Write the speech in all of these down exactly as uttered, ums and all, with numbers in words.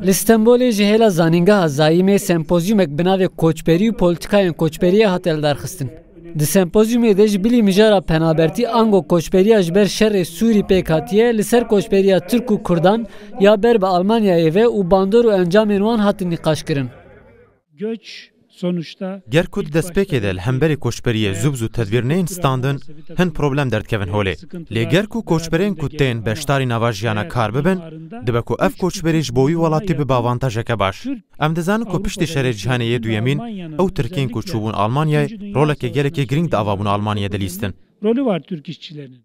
Li Stenbolê ji hêla zanîngeha Zayîmê sempozyumek bi navê Koçberî û Polîtîkayên Koçberiyê hate lidarxistin. Di sempozyumê de ji bilî mijara penabertî ango koçberiya ji ber şerê Sûrî pêk hatiye, li ser koçberiya Tirk û Kurdan ya ber bi Almanyayê ve û bandor û encamên wan hatin nîqaşkirin. Göç sonuçta Ger ku di destpêkê de li hemberî koçberiyê zû bi zû tedbîr neyên standin, hin problem derdikevin holê. Lê ger ku koçberên ku tên beşdarî nava jiyana kar bibin, dibe ku ev koçberî ji bo wî welatî bibe avantajeke baş. Em dizanin ku piştî şerê cîhanê yê duyemîn, ew Tirkên ku çûbûn Almanyayê, roleke gelekî girîng di avabûna Almanyayê de lîstin. Rolü var Türk işçilerinin.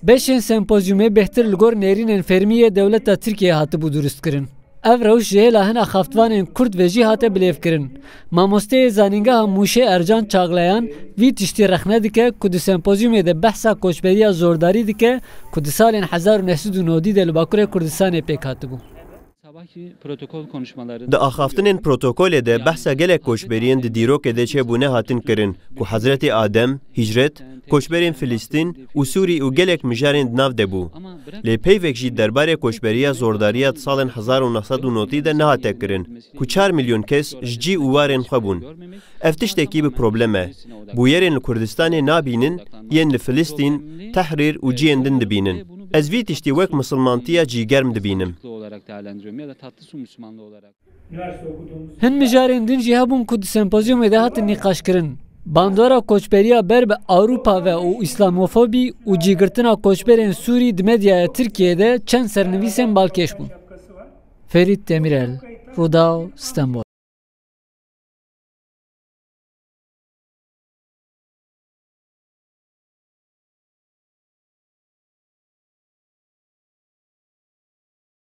Beşên sempozyumê bêhtir li gor nêrînên fermî yê dewleta Tirkiyeyê hatibû durustkirin. Ev rewş ji hêla hin axaftvanên Kurd ve jî hate bilêvkirin. Mamosteyê zanîngeha Mûşê Ercan Çaglayan vî tiştî rexne dike ku di sempozyumê de behsa koçberiya zordarî dike ku di salên hezar û neh sed û nodî de li Bakurê Kurdistanê pêk hatibû. Sabahki protokol konuşmalarında Di axaftinên protokolê de behsa gelek koçberiyên di dîrokê de çêbûne hatin kirin, ku Hezretê Adem, hîcret, koçberên Filistîn û Sûrî û gelek mijarên di nav de bû. Lê peyvek jî derbarê koçberiya zordariya di salên hezar û neh sed û notî de nehate kirin, ku çar milyon kes ji cî û warên xwe bûn. Ev tiştekî bi problem e. Bûyerên li Kurdistanê nabînin, yên li Filistîn, Tehrîr û ciyên din dibînin. Ez vî tiştî wek misilmantiya cîgerm dibînim. Olarak değerlendiriyorum ya da tatlı su Müslümanlığı olarak. Hin mijarên din jî hebûn ku di sempozyumê de hatin nîqaşkirin. Bandora koçberiya ber bi Ewropa ve û îslamofobî û cîgirtina koçberên Sûrî di medyaya Tirkiyeyê de çend sernivîsên balkêş bûn. Ferît Demirel, Rûdaw, Stenbol.